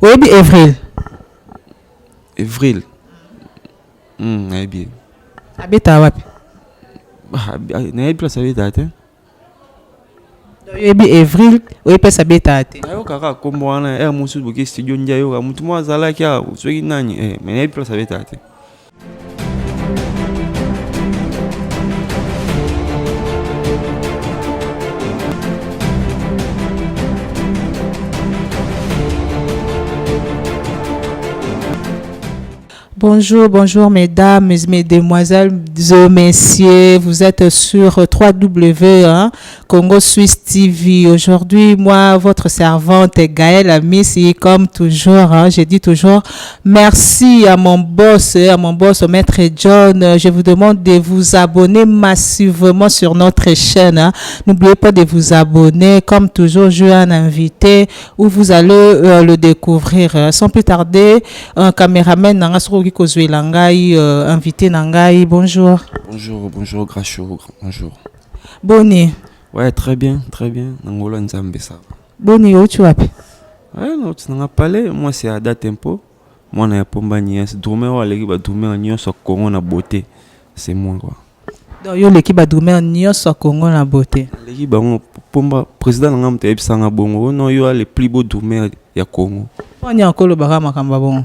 Oyebi Evril? Evril? Nayebi ye. Abetaka wapi? Nayebi place abetaka te. Oyebi Evril, oyebi place abetaka te? Nayokaka kombo wana, heure mosusu boke studio nde ayoka motu moko azalaki awa soki nani, mais nayebi place abetaka te. Bonjour, bonjour mesdames, mesdemoiselles, messieurs, vous êtes sur 3W, hein, Congo Suisse TV. Aujourd'hui, moi, votre servante Gaëlle Amisi, comme toujours, hein, je dis toujours merci à mon boss, à mon boss, au maître John. Je vous demande de vous abonner massivement sur notre chaîne. Hein. N'oubliez pas de vous abonner. Comme toujours, j'ai un invité où vous allez le découvrir. Sans plus tarder, un caméraman nanga soki kozwela ngai invité na ngai. Bonjour. Bonjour, bonjour Gracio, bonjour. Boni? Ouais, très bien, très bien. Nangola Nzambe, ça va. Boni, outi wapi? Ouais, non, tu n'as pas parlé. Moi, c'est Ada Tempo. Moi, na pomba nias. Drummer aleki ba drummer nyonso Congo na beauté. C'est moi quoi. Donc yo leki ba drummer nyonso Congo na beauté. Leki bango pomba président nga mutu ayebisanga bongo. Non, yo le plus beau drummer ya Congo. Poni akolo baka makambo bongo.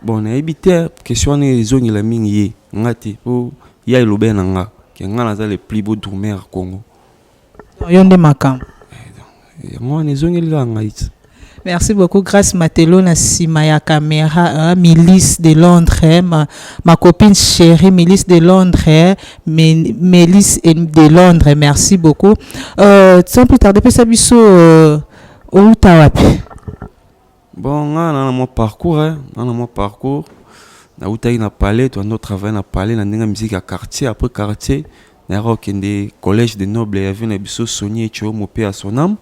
Bon, nayebi te question wana ezongela mingi ye nga te po ya elobe na nga ke nga naza le plus beau drummer ya Congo. Donc yo nde makambo. Yango wana ezongeli kaka ngai ti. Merci beaucoup Grâce Matelo na sima ya caméra, hein, Milice de Londres, hein, ma copine chérie Milice de Londres, hein, Milice de Londres, merci beaucoup. Sans plus tarder, pesa biso outa wapi? Bon, nga na mon parcours, hein, na mon parcours. Na outaki na palais, to ando travailler na palais na ndinga musique ya quartier, après quartier, na okende collège de noble ya na biso Sony Echo mopé à son âme.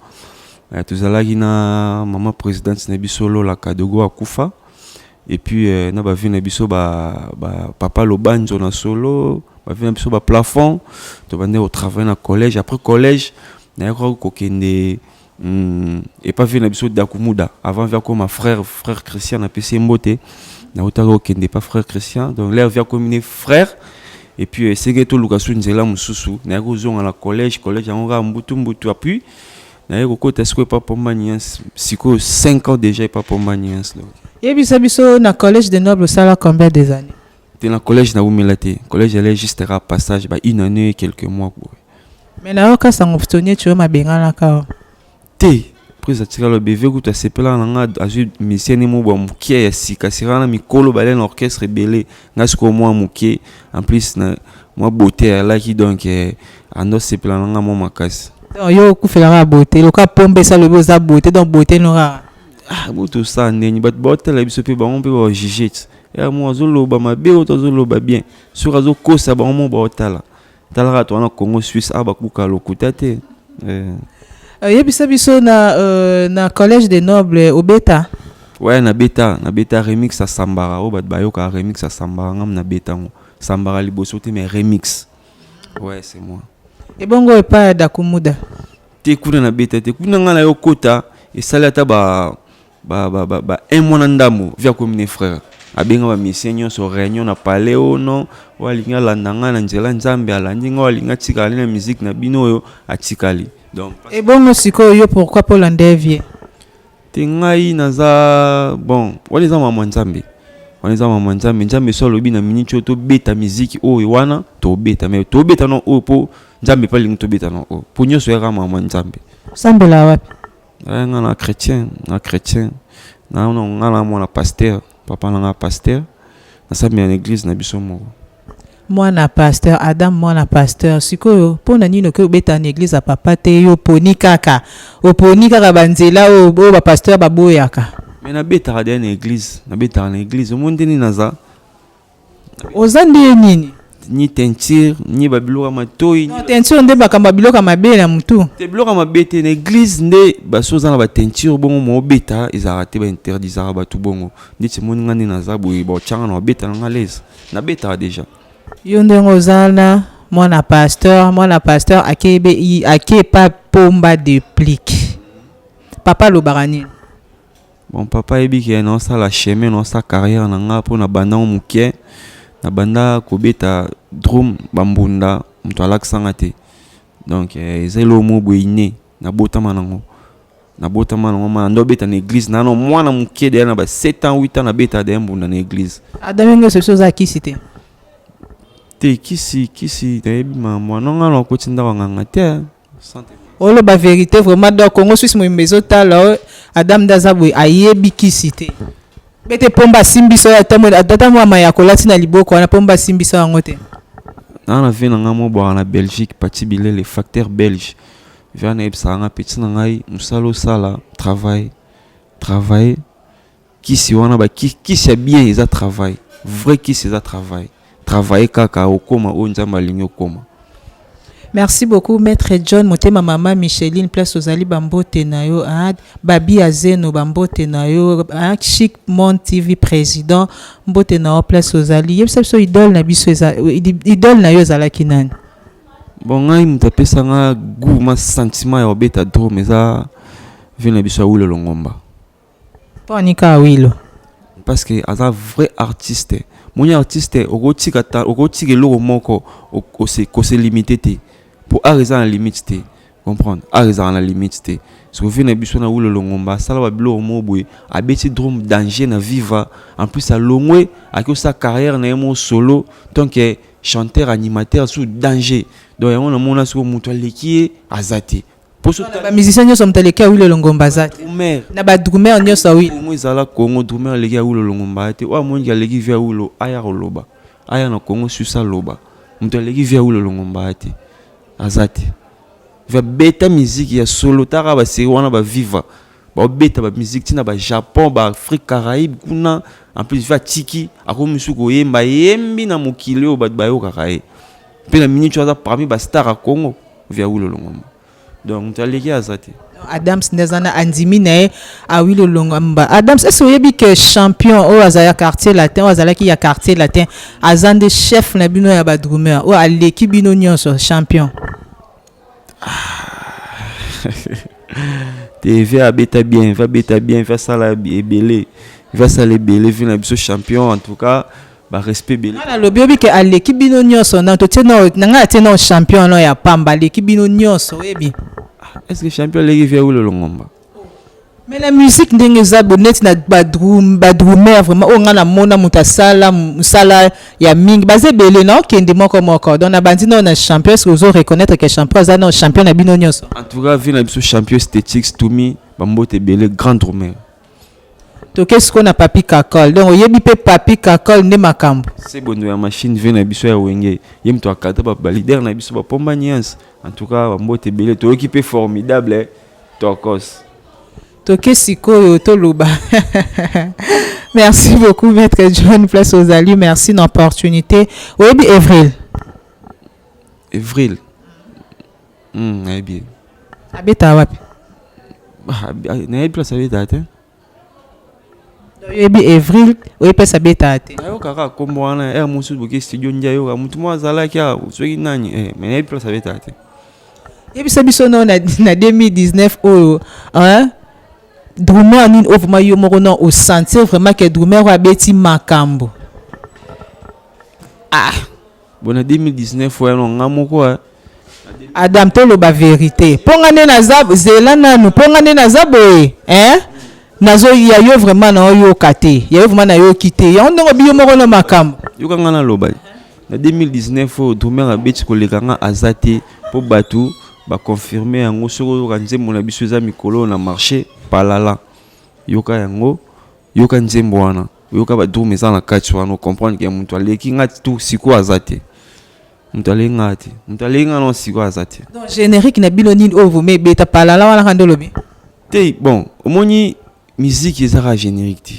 Tozalaki na maman présidente na biso Lola Kadogo akufa et puis na ba vie na biso ba papa Lobanzo na solo, ba vie na biso ba plafond, to bande au travail na collège, après collège na yako kokende et pas vie na biso Dakumuda avant via comme frère Christian na PC Mbote na otaka okende pas frère Christian, donc l'air via comme frère. Et puis c'est que to luka su nzela mususu na yako zonga na collège yango ka mbutu mbutu appui na yako kota siko pa pomba niens siko 5 ans déjà pa pomba niens. Donc yebisa biso na collège de noble sala combien des années? T'es na collège na umela te collège allait juste un passage ba une année et quelques mois quoi. Mais na yoka sango ptonye tu ma bengana ka te prise atika lo bv kuta sepela na nga azu musicien ni mo ba mukie ya sika sika na mikolo ba na orchestre belé nga siko moi mukie en plus na moi beauté alaki donc ando sepela na nga mo makasi. Donc yo kufela la beauté loka pombe ça le boza beauté donc beauté nora. Ah boto ça ndeni bat botela biso pe bango pe ba juger ya mo azoloba mabe oto azoloba bien sur azo kosa bango mo botala talaka to na Congo Suisse aba kuka lokuta te. Yebisa biso na collège des nobles obeta. Ouais, na beta remix à Sambara o bat bayoka remix à Sambara ngam na beta ngo Sambara liboso te mais remix. Ouais, c'est moi. Et bongo e pa Dakumuda. Te kuna na beta te kuna nga na yo kota et salata ba un mois na ndambo via commune frère. Abenga ba musicien nyonso réunion na palais o non o alinga landa nga na nzela Nzambe alandi nga o alinga tikali na musique na bino oyo atikali. Donc et bongo sikoyo yo pourquoi pour l'endevier? Te ngai naza bon wana eza mama Nzambe. Wana eza mama Nzambe, Nzambe so alobi na minute oyo tobeta musique oyo wana tobeta mais tobeta no oyo po Nzambe pa lingi tobeta no oyo po nyonso yaka mama Nzambe. Sambela wapi? Nga na chrétien, na chrétien. Na nga na mwana pasteur, papa na nga pasteur. Nasambela na église na biso moko. Mwana pasteur, Adam mwana pasteur. Sikoyo pona nini ke obeta na église ya papa te yo poni kaka. Oponi kaka banzela oyo ba pasteur baboyaka. Mais na betaka de na église, na betaka na église. Omo ndeni naza. Oza nde nini? Ni teinture, ni ba biloko matoi. Non, teinture nde bakamba biloko mabe na mutu. Te biloko mabe te na église nde basoza na ba teinture bongo mo beta ezalaka te ba interdisaka bato bongo. Ndeti moni nga nde naza boye ba tchanga na beta na nga l'aise. Na beta déjà. Yo ndengo ozana mwana pasteur akebe ake pa pomba de plique. Papa lobaka nini? Bon, papa ayebi ke naosala chemin, naosala carrière na nga mpo na banda ngo moke. Na banda kobeta drum, bambunda, moto alakisanga te. Donc eza eloko moko boye inné, nabotama nango, nabotama nango. Ma ndo obeta na église nano mwana moke, deya na ba 7 ans, 8 ans, nabeta deya mbunda na église. Adam, nyonso biso oza kisi te? Te, kisi kisi nayebi makambo wana. Nga na okoti ndako ya nganga te. Oloba vérité vraiment. Donc Congo Suisse moyimba ezotala oyo, Adam nde aza boye, ayebi kisi te. Bete pomba asimbi so ata mwa mayako olati na liboko wana, pomba asimbi so yango te. Naa na vie na ngai mobwaka na Belgique, Pati Bilele, facteur belge, via nayebisaka nga: "Petit na ngai, mosala osala, travail, travail." Kisi wana, bakisi ya bien eza travail. Vrai kisi eza travail. Travaille kaka, okóma oyo Nzambe alingi okóma. Merci beaucoup, maître John Motema, mama Micheline, place ozali, bambote na yo. Ah, Babi Azeno, bambote na yo. Ah, Chic Monde TV président, mbote na yo place ozali. Yebisa biso, idole na biso eza, idole na yo ezalaki nani? Bon, ngai moto apesanga goût ma sentiment ya kobeta drum eza vieux na biso Awilo Longomba. Mpo anika Awilo? Parce que aza vrai artiste. Moni artiste, okotika okotika eloko moko, kose limite te, po art eza na limite te. Comprendre, art ezalaka na limite te. Soki vieux na biso na Awilo Longomba asala babiloko moko boye, abeti drum danger na Viva. En plus alongwe, aki osala carrière na ye moko solo, tant que chanteur animateur sous danger. Donc yango namona sikoyo moto aleki ye aza te. Bamusicien nyonso, moto aleki Awilo Longomba aza te. Na badrummer nyonso, Awilo? Kongo ezala Kongo, drummer aleki Awilo Longomba te. Oyo amoniki aleki vieux Awilo, aya koloba, aya na Kongo Suisse aloba. Moto aleki vieux Awilo Longomba te, aza te. Beta miziki ya solo, taka basérie wana, baviva, baobeta bamiziki ntina bajapon, baafrique, caraïbe kuna. En plus vieux atiki, akomi su koyemba, yembi na mokili oyo bato bayokaka ye mpe na miniti oyo aza parmi bastar ya Congo, vieux Awilo Longomba. Donc moto aleki aza te. Adams nde aza na andimi na ye Awilo Longomba. Adams, est ce oyebi ke champion oyo aza ya Quartier Latin, oyo azalaki ya Quartier Latin, aza nde chef na bino ya badrummer oyo aleki bino nyonso, champion? Te, vieux abeta bien, vieux abeta bien, vieux asala ebele, vieux asala ebele. Vieux na biso champion, en tout cas barespect ebele. Nga nalobi, oyebi ke aleki bino nyonso na totie na ngai, atie na champion no ya pamba, aleki bino nyonso, oyebi? Est ce que champion aleki vieux Awilo Longomba? Mais na musique ndenge eza bo, neti na badrummer vraiment oyo ngai namona moto asala mosala ya mingi, baza ebele. Na okende moko moko, donc nabandi nao na champion. Est ce que ozo reconnaître ke champion aza nao champion na bino nyonso? En tout cas vieux na biso champion esthétique tumi, bambote ebele, grand drummer. Toke sikoyo na Papi Kakol. Donc oyebi mpe Papi Kakol nde makambo? Se bondo ya machine, vieux na biso ya Wenge, ye moto akata baleader na biso bapomba nyonso. En tout cas bambote ebele, toyoki mpe formidable tokos. Toke sikoyo toloba. Merci beaucoup, maître John, place ozali, merci na opportunité. Oyebi Evril? Evril, nayebi. Abetaka wapi? Nayebi place abetaka te. Oyebi Evril, oyebi place abetaka te? Nayokaka kombo wana ere mosusu, boke studio ndi ayoka motu moko azalaki awa, soki nani, mais nayebi place abetaka te. Yebisa biso no na 2019 oyo, hein? Drummer nini oyo vraiment yo moko no osentir vraiment ke drummer oyo abeti makambo? Ah bon, na 2019 oyo no nga moko. Adam, toloba vérité, mpo nga nde naza, zela nanu, mpo nga nde naza boye, hein? Nazoya yo vraiment naoyoka te, ya yo vraiment nayoki te. Yango ndenge obi yo moko na makambo. Yoka nga naloba, na 2019 oyo, drummer abeti koleka nga aza te, mpo bato baconfirme yango. Soki oyoka nzembo na biso eza mikolo na marché palala, yoka yango, yoka nzembo wana, oyoka badrum eza na kati wana, ocomprendre ke moto aleki nga tu sikoyo aza te. Moto aleki nga te, moto aleki nga no sikoyo aza te. Donc générique na bino nini oyo vome ebeta palala wana kaka nde olobi? Te, bon, omoni musique ezaka générique te.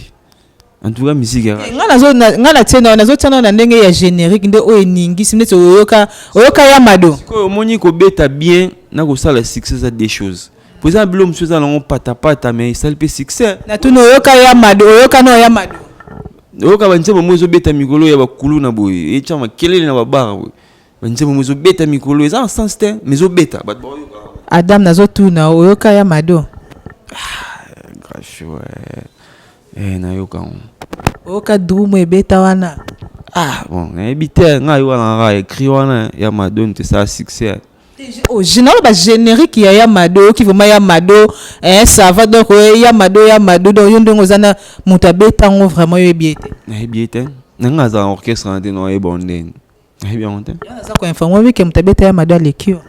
En tout cas musique nga natie nazotia nao na ndenge ya générique nde oyo eningisi neti oyoka, oyoka ya Mado. Sikoyo omoni, kobeta bien na kosala succès eza deux choses, po eza na biloko mosusu eza nango patapata, mais esali mpe succès. Natuni, oyoka ya Mado? Oyoka no ya Mado? Oyoka banzembo mo ezobeta mikolo ya bakulu na boye, etya makelele na babara boye. Banzembo mo ezobeta mikolo eza na sens te, mais ezobeta, bato baoyoka. Adam, nazotuna, oyoka ya Mado? Grâce, ouais. Eh, nayoka yango. Oyoka drum ebeta wana? Ah bon, nayebi te, ngai wana kaka écrit wana ya Mado nte esala succès. Oh, naloba générique ya ya Mado, oyoki vraiment ya Mado, eh, ça va. Donc ya Mado, ya Mado, donc yo ndenge oza na moto abeta yango, vraiment oyebi ye te? Nayebi ye te, na ngai aza na orchestre na te, naoyeba ngo ndeni, nayebi yango te. Yo naza koinforme oyebi ke moto abeta ya Mado aleki yo?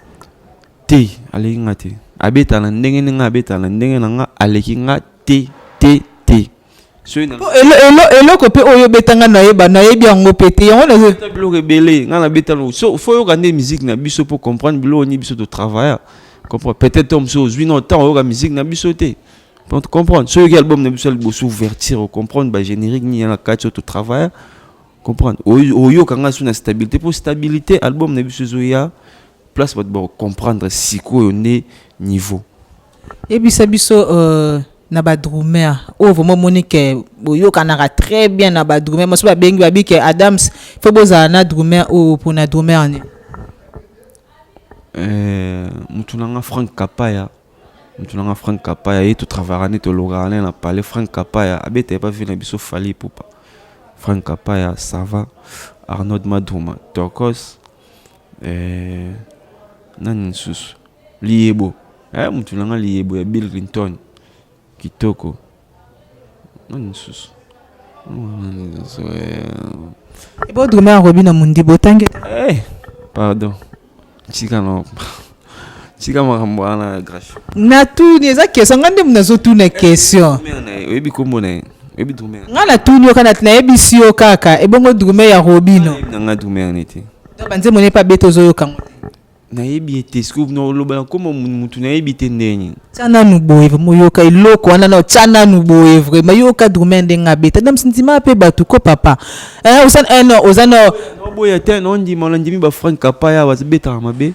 Te, aleki nga te. Abeta na ndenge ndenge abeta na ndenge na nga, aleki nga te, te, te. Soki Po eloko mpe oyo obetanga, nayeba, nayebi yango mpe te, yango nazo Beta biloko ebele, nga nabeta so fo yoka nde musique na biso mpo comprendre biloko nini biso totravailla. Comprendre, peut-être to mosusu ozwi na temps oyoka musique na biso te. Comprendre, soki oyoki album na biso ya liboso, Ouverture, ocomprendre bagénérique nini ya na kati oyo totravailla. Comprendre, oyoka nga so na Stabilité, mpo Stabilité, album na biso ezoya, place bato bakocomprendre sikoyo nde niveau. Yebisa biso na badrummer oyo vraiment omoni ke boyokanaka très bien, na badrummer mosusu babengi babi ke Adams, fo bozala na drummer oyo, mpona drummer nini? Mutu na nga Frank Kapaya, mutu na nga Frank Kapaya, ye totravaillaka nde, tolokaka nde na palais. Frank Kapaya abeta epa vie na biso Fally Ipupa. Frank Kapaya, ça va. Arnaud Madruma, tokos. Nani lisusu? Liyebo, mutu na nga Liyebo ya Bill Clinton, kitoko. Nani lisusu? Nani lisusu? Ebo drummer akobi na Mondibo, otangi te? Pardon, tika na tika makambo wana, Grâce. Natuni, eza question, nga nde nazotuna question. Oyebi kombo na ye? Oyebi drummer? Nga natuni yo kaka, nayebisi yo kaka. Ebongo drummer ya Robino? Nayebi na nga drummer ne te. Donc banzembo ne mpe abeta, ozoyoka yango te? Nayebi ye te. Sikoyo oloba na nkombo mutu nayebi te, ndenge Tia nanu boye, vraiment oyoka eloko wana na tia nanu boye, vraiment yoka drummer ndenge abeta. Donc ndima mpe bato ko papa, oza non, oza no. Naoboya te, naondima, nandimi baFrank Kapaya bazobetaka mabe.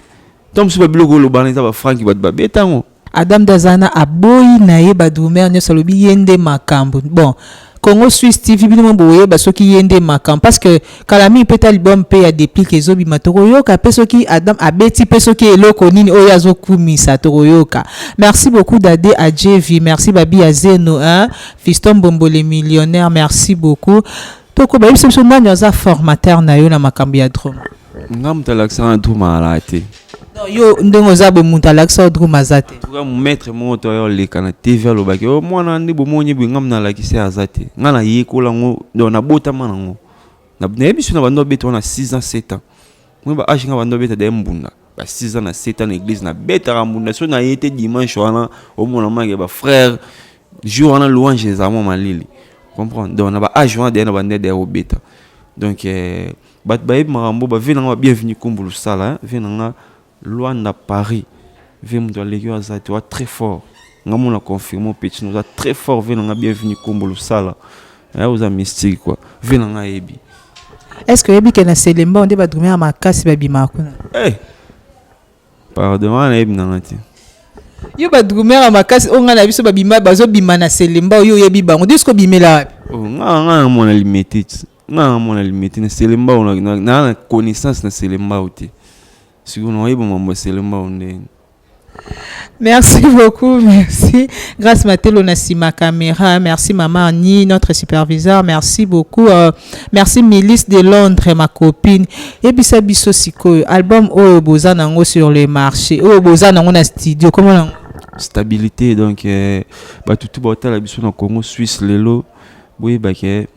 Ntango mosusu babiloko oloba wana eza baFrank, bato babeta yango. Adam nde aza na aboyi na ye badrummer nyonso, alobi ye nde makambo. Bon, Congo Suisse TV, bino mo boyeba soki ye nde makambo, parce que kala mingi mpe ta album mpe ya Déplique ezobima, tokoyoka mpe soki Adam abeti mpe soki eloko nini oyo azokumisa, tokoyoka. Merci beaucoup Dade Adjevi, merci Babi Azeno, hein? Fiston Mbombo le millionnaire, merci beaucoup. Tokoba, yebisa biso nani aza formateur na yo na makambo ya drum? Nga moto alakisaka na drum alaka te. Donc yo ndenge oza boye, moto alakisa yo drum aza te? Tuka maître moko to oyo oleka na TV alobaki o mwana nde bomoni boye, nga nalakisi aza te. Nga nayekola yango, donc nabotama nango. Nayebi so na bando abeta wana 6 ans, 7 ans, moi ba âge nga bando abeta daye mbunda ba 6 ans na 7 ans na église, nabetaka mbunda. So naye te dimanche wana, omona make bafrère, jour wana louange ezala mwa malili. Comprendre, donc na ba âge wana daye na bande daye kobeta. Donc bato bayebi makambo bavie nanga, babienvenu Kumbu Lusala, vie nanga Lwanda Paris, vie moto aleki oyo aza te, oza très fort. Nga mona confirme petit, oza très fort. Vie nanga Bienvenu Kumbu Lusala, oza mystique quoi, vie nanga ayebi. Est ce que oyebi ke na Selemba nde badrummer ya makasi babimaka kuna? Hey! Pardon, wana nayebi nanga te. Yo, badrummer ya makasi oyo ngai na biso babima, bazobima na Selemba, oyo oyebi bango diske, obimela wapi? Oh, nga namona Limete ti, nga namona Limete na Selembao, naa na connaissance na Selembao te. Sikoyo naoyeba mambo ya Selembao ndenge Merci beaucoup, merci. Grâce Matelo na sima caméra, merci Maman Annie, notre superviseur, merci beaucoup. Merci Milice de Londres, ma copine. Et bisa biso sikoyo, album oyo boza nango sur le marché, oyo boza nango na studio, comment nango? Stabilité, donc bato tu baotala biso na Congo Suisse lelo, boyebake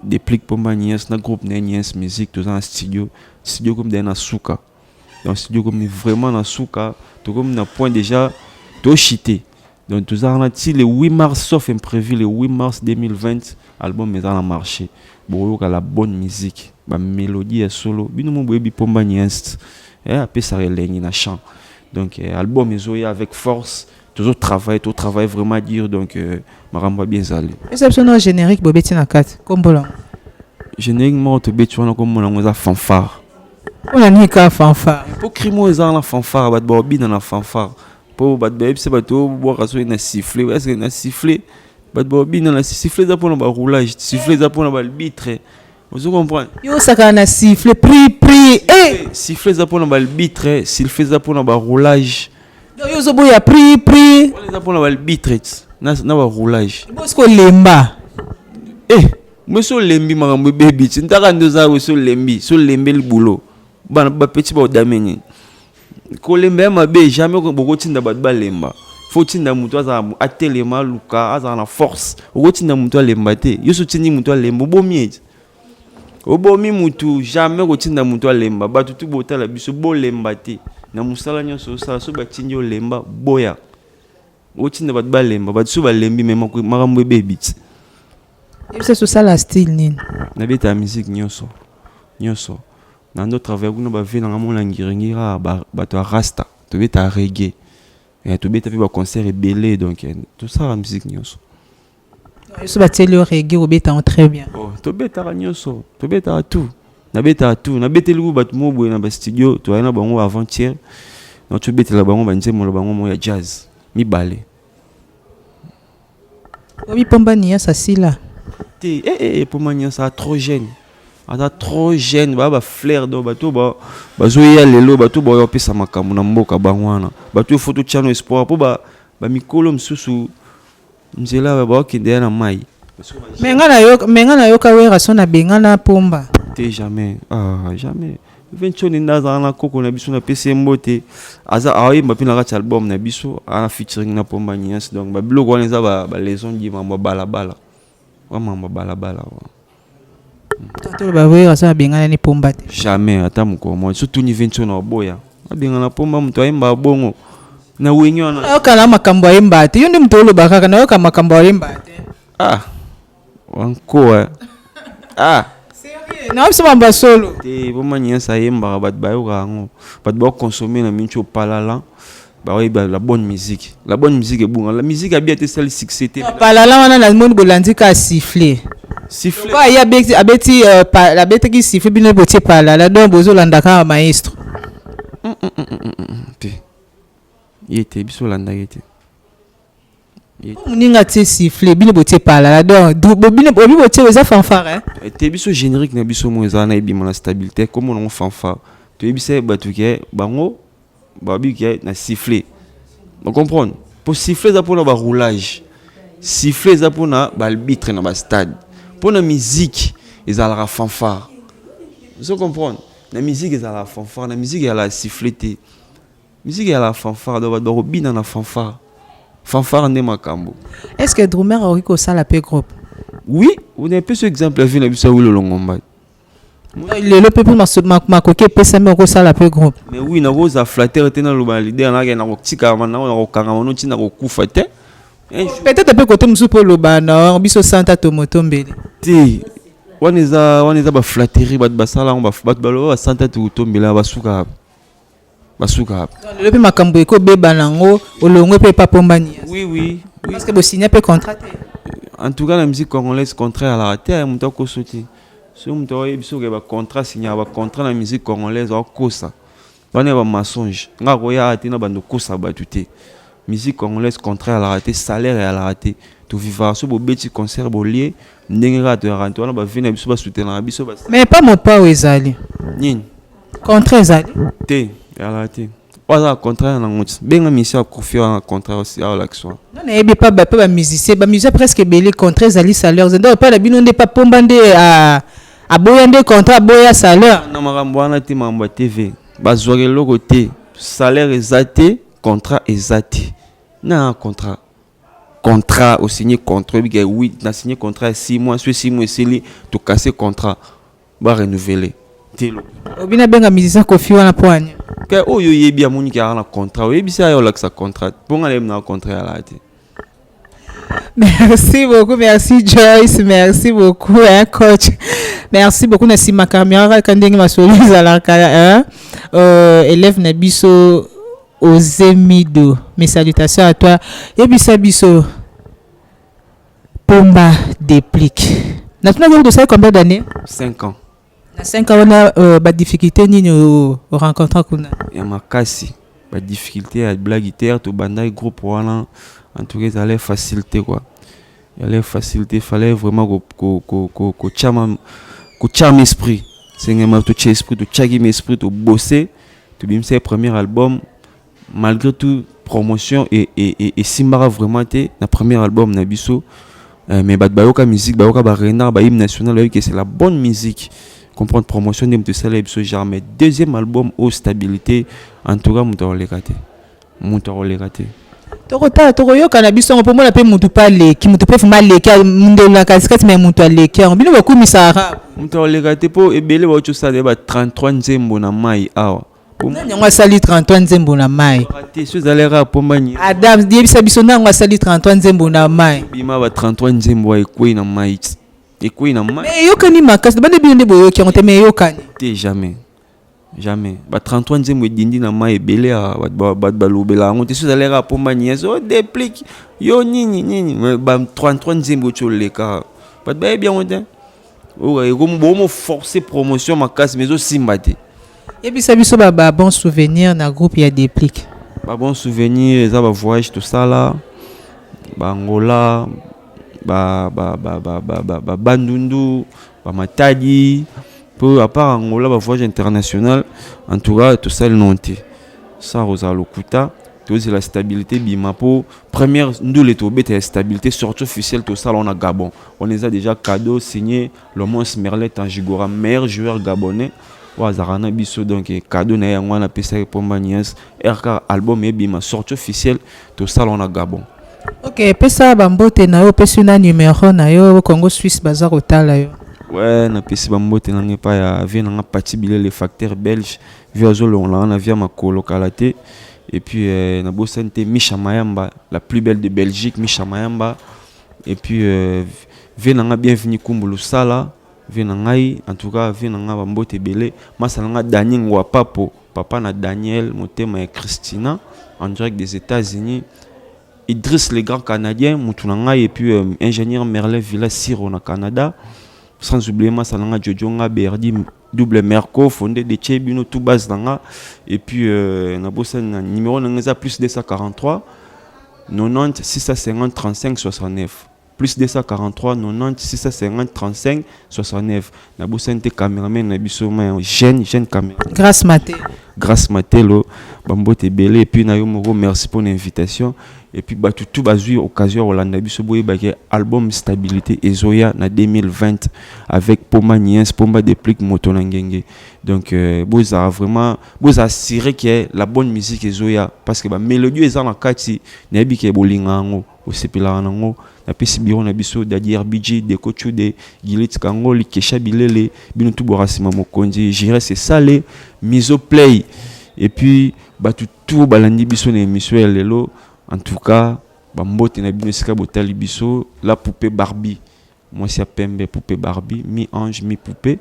Déplique Pomba Nies na groupe na ye Nies Musique, toza na studio. Studio komi daye na suka, donc studio komi vraiment na suka, tokomi na point déjà toshite. Donc toza wana ti le 8 mars, sauf imprévu, le 8 mars 2020 album eza na marché. Bokoyoka la bonne musique, bamélodie ya solo. Bino mo boyebi Pomba Nies, apesaka elengi na chant. Donc album ezoya avec force, tozotravaille, totravaille vraiment dur. Donc makambo ya bien ezali. Eza biso na générique bobeti na kati, kombo lango? Générique moko tobeti wana, kombo nango eza Fanfare. Mpona nini kaka Fanfare? Mpo crime oyo eza na fanfare, bato baobina na fanfare, mpo bato bayebisa bato obwaka soki na sifflet. Est-ce na sifflet bato baobina na sifflet? Eza mpona baroulage, sifflet eza mpona baarbitre, ozo comprendre? Yo osakana na sifflet, pri pri eh! Sifflet eza mpona baarbitre, sifflet eza mpona baroulage. Donc yo ozoboya pri pri? Wana eza mpona baarbitre na baroulage. Bosiko lemba. Eh, mais so olembi, makambo ebebi ti ntaka nde oza so olembi, so olembeli boulot, bana bapeti baodame nini? Kolemba ya mabe, jamais bokotinda bato balemba. Faut tinda moto azala, atelema, aluka, azala na force. Okotinda moto alemba te. Yo so otindi moto alemba, obomi ete, obomi mutu. Jamais kotinda moto alemba. Bato tu botala biso, bolemba te na mosala nyonso osala. So batindi olemba, boya. Otinda bato balemba, bato so balembi, me makambo ebebi ti. Biso tosala style nini? Nabetaka musique nyonso nyonso. Na ndo travaille kuna, bave nanga mona ngiringiri, bato ya rasta, tobetaka reggae, tobeta mpe baconcert ebele. Donc tosala musique nyonso. So batieli yo reggae, obeta yango très bien? Oh, tobetaka nyonso, tobetaka tout, nabetaka tout. Nabeteli ku bato mo boye na bastudio, toyai na bango avant-hier na tobetela bango banzembo na bango mo ya jazz mibale. Obi Pomba nyonso asila? Te, Pomba nyonso aza trop jeune, aza trop jeune. Baa bafleur, donc bato bazoya lelo, bato baoya kopesa makambo na mboka, bango wana bato oyo faut totiano espoir, mpo bamikolo mosusu nzela baokende ya na mai. Me nga nayoka Wera so nabengana Pomba. Te, jamais, ah, jamais. Ventioni nde azala na koko na biso, napesi ye mbote. Aza aoyemba mpe na kati ya album na biso, ana featuring na Pomba Nyasi. Donc babiloko wana eza balaison di mambo ya balabala wa, mambo ya balabala wa. Toloba Wera so nabengana ni Pomba te? Jamais, ata mokolo moko. So tuni Ventioni, oboya abengana Pomba, moto ayemba bongo na wenge wana. Nayoka na makambo ayemba te. Yo nde moto oloba kaka, nayoka makambo ayemba te. Ah, wankoa, ah. Na biso mambo ya solo. Te, Pomba nyonso ayembaka, bato bayoka yango, bato bakonsome na minti opalala, baoyeba la bonne musique. La bonne musique ebunga, la musique abia te, esali succès te. Palala wana namoni bolandi ka siffle. Siffle. Kwa ye abeti abetaki siffle, bino botie palala, donc bozolanda kaka maestro. Te, ye te, biso olandaki te. Moninga atie siffle, bino botie palala, donc bino obi botie eza fanfare, hein? Te, biso générique na biso mo ezala na ebima na stabilité, kombo nango fanfare. Toyebisa ye bato ke bango babi ke na siffle, bacomprendre, po siffle eza mpona baroulage, siffle eza mpona baarbitre na bastade. Mpona musique ezalaka fanfare. Ozo comprendre? Na musique ezalaka fanfare, na musique ezalaka siffle te, musique ezalaka fanfare. Donc bato bakobina na fanfare, fanfare nde makambo. Est ce que drummer akoki kosala mpe groupe? Oui, on apesi exemple ya vie na biso ya Wilo Longomba. Lelo mpe mpo makoki epesami, okosala mpe groupe? Mais oui, nakozala flatteur te, naloba na leader nake nakotikama nango, nakokangama no ntina kokufa te. Peut-être mpe kote mosusu mpo oloba na biso santa tomotombele. Te, wana eza baflatterie. Bato basala yango, bato baloba basanta tokotombela, basuka, basuka. Lelo mpe makambo ekobeba nango, olongwe mpe epa Pombani? Oui. Parce que bosigne mpe contrat te? En tout cas, na musique congolaise, contrat alaka te. Moto akoso te. Soki moto aoyebi soki bacontrat, signaka bacontrat na musique congolaise, akosa. Wana ya bamensonge. Nga koya te na bando kosa bato te. Musique congolaise, contrat alaka te, salaire alaka te. Tovivaka so bobeti concert, bolie ndenge kaka toyaka te. Wana bavie na biso, basoutenaka biso. Mais pa mopao ezali. Nini? Contrat ezali. Te, ezalaka te. Oyo aza na contrat nango ti benga musicien akofi wana na contrat aolakisa wana. Nga nayebi pa pa bamusicien presque ebele, contrat ezali, salaire ezali. Donc epai na bino nde pa Pomba nde aboya nde contrat, aboya salaire? Na makambo wana te, makambo ya TV, bazwaka eloko te, salaire eza te, contrat eza te. Na contrat, osigné contrat, oyebi ke oui, na signé contrat ya 6 mois, so 6 mois esili, tokase contrat, barenouveler te. Obina benga musicien Kofi wana mpo ani? Ke oyo oyebi amoniki aka na contrat, oyebisi aya olakisa contrat, mpo nga nayebi na contrat yalaka te. Merci beaucoup, merci Joyce, merci beaucoup, hein, coach. Merci beaucoup, na sima caméra kaka ndenge masolo ezalaka, hein. Élève na biso Ozemido. Mes salutations à toi. Yebisa biso Pomba Déplique. Natuna ko tosali combien d'années? 5 ans. Na 5 ans wana, ba difficulté nini o rencontre kuna? Ya makasi, badifficulté ya blague te. Tobandaki groupe wana, en tout cas ezalait facile te quoi, ezalait facile te. Fallait vraiment kotia ma esprit, sengema totia esprit. Totiaki ma esprit, tobose, tobimisaki premier album. Malgré tout, promotion esimbaka vraiment te na premier album na biso. Mais bato bayoka musique, bayoka barenard, bahymne national, bayoki que c'est la bonne musique. Comprendre promotion nde moto esala biso genre. Mais deuxième album oyo Stabilité, en tout cas moto akoleka te, moto akoleka te. Tokotala, tokoyoka na biso yango mpo mona mpe motu mpe aleki, motu mpe fuma aleki ndelo na katikati, me motu aleki yango, bino bokumisaka. Moto akoleka te mpo ebele bauti osala ba 33 nzembo na mai awa. Nani yango asali 33 nzembo na mai? Te, so ezali kaka pombani. Adam, yebisa biso nani yango asali 33 nzembo na mai. Bima ba 33 nzembo ekwei na mai, ekwei na mai. Me eyokani makasi, bande bino nde boyoki yango te, me eyokani. Te, jamais, jamais. Ba 33 nzembo edindi na mai ebele, bato balobela yango te. So ezali kaka pomba nyonso o Déplique yo nini nini. Mais ba 33 nzembo oti oleka, bato bayebi yango te. Bomo forcer promotion makasi, mais ezosimba te. Yebisa biso ba bon souvenir na groupe ya Déplique. Ba bon souvenir eza bavoyage tosala, baangola, babandundu, bamatadi. Mpo à part Angola, bavoyage international en tout cas tosali non te. Sa kozala lokuta, tozela Stabilité bima mpo première ndule tobeta ya Stabilité, sortie officielle tosala wana Gabon. On eza déjà cadeau signé Lomos Merlin Tangigora, meilleur joueur gabonais oyo azalaka na biso. Donc cadeau na ye yango wana apesaki Pomba Nias rk. Album ebima, sortie officielle tosala wana Gabon. Ok, pesa bambote na yo, opesi na numero na yo, Congo Suisse baza kotala yo. Ouais, napesi bambote na ngai epai ya vie na nga Pati Bilele, facteur belge, vie azolongola nga na vie ya makolo kala te. Et puis nabosani te Misha Mayamba, la plus belle de Belgique, Misha Mayamba. Et puis vie na nga Bienvenu Kumbu Lusala, vie na ngai. En tout cas vie na nga, bambote ebele. Masa na nga Dani Ngwapapo, papa na Daniel, motema ya Christina, en direct des États-Unis. Idriss le grand Canadien, mutu na ngai. Et puis ingénieur Merlin Villa Siro na Canada. Sans oublier masa na nga Jojo nga Berdi, double Merco fondé de che bino tout base na nga. Et puis nabosani na numéro na nga eza plus 243 90 650 35 69, plus 243 90 650 35 69. Nabosani te cameraman na biso ma jeune jeune caméra. Grâce Mate. Grâce Matelo, bambote ebele. Et puis na yo moko, merci pour l'invitation. Et puis bato tu bazwi occasion ya kolanda biso, boyebaki album Stabilité ezoya na 2020 avec Pomba Niens, Pomba Déplique, moto na ngenge. Donc bozala vraiment, bozala assuré ke la bonne musique ezoya, parce que bamélodie eza na kati, nayebi ke bolinga yango, osepelaka nango. Napesi biro na biso Dadi RBG, Deko Chude, Gilit Kangoli, Kesha Bilele, bino tu bora nsima mokonzi Jires Esale Miso Play. Et puis bato tu balandi biso na émission ya lelo, en tout cas bambote na bino esika botali biso. La poupée Barbie, mwasi ya pembe, poupée Barbie, mi ange mi poupée.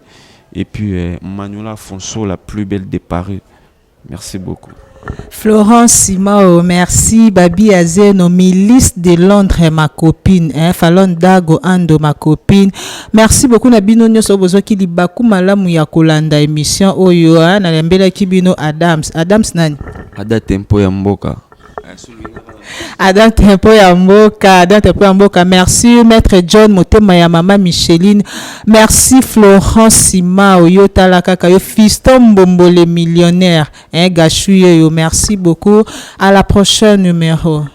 Et puis Manuela Afonso, la plus belle de Paris, merci beaucoup. Florence Simao, merci. Babi Azeno, Milice de Londres, ma copine. Hein? Falon Dago Ando, ma copine. Merci beaucoup, na bino nyonso bozwaki libaku malamu ya kolanda émission oyo. Hein? Nalembelaki bino Adams. Adams nani? Ada Tempo ya mboka. Adam Tempo ya mboka, Adam Tempo ya mboka. Merci Maître John Motema ya Mama Micheline. Merci Florence Simao, yo tala kaka yo Fiston Mbombo le millionnaire. Hein, Gachou yo, merci beaucoup. À la prochaine numéro.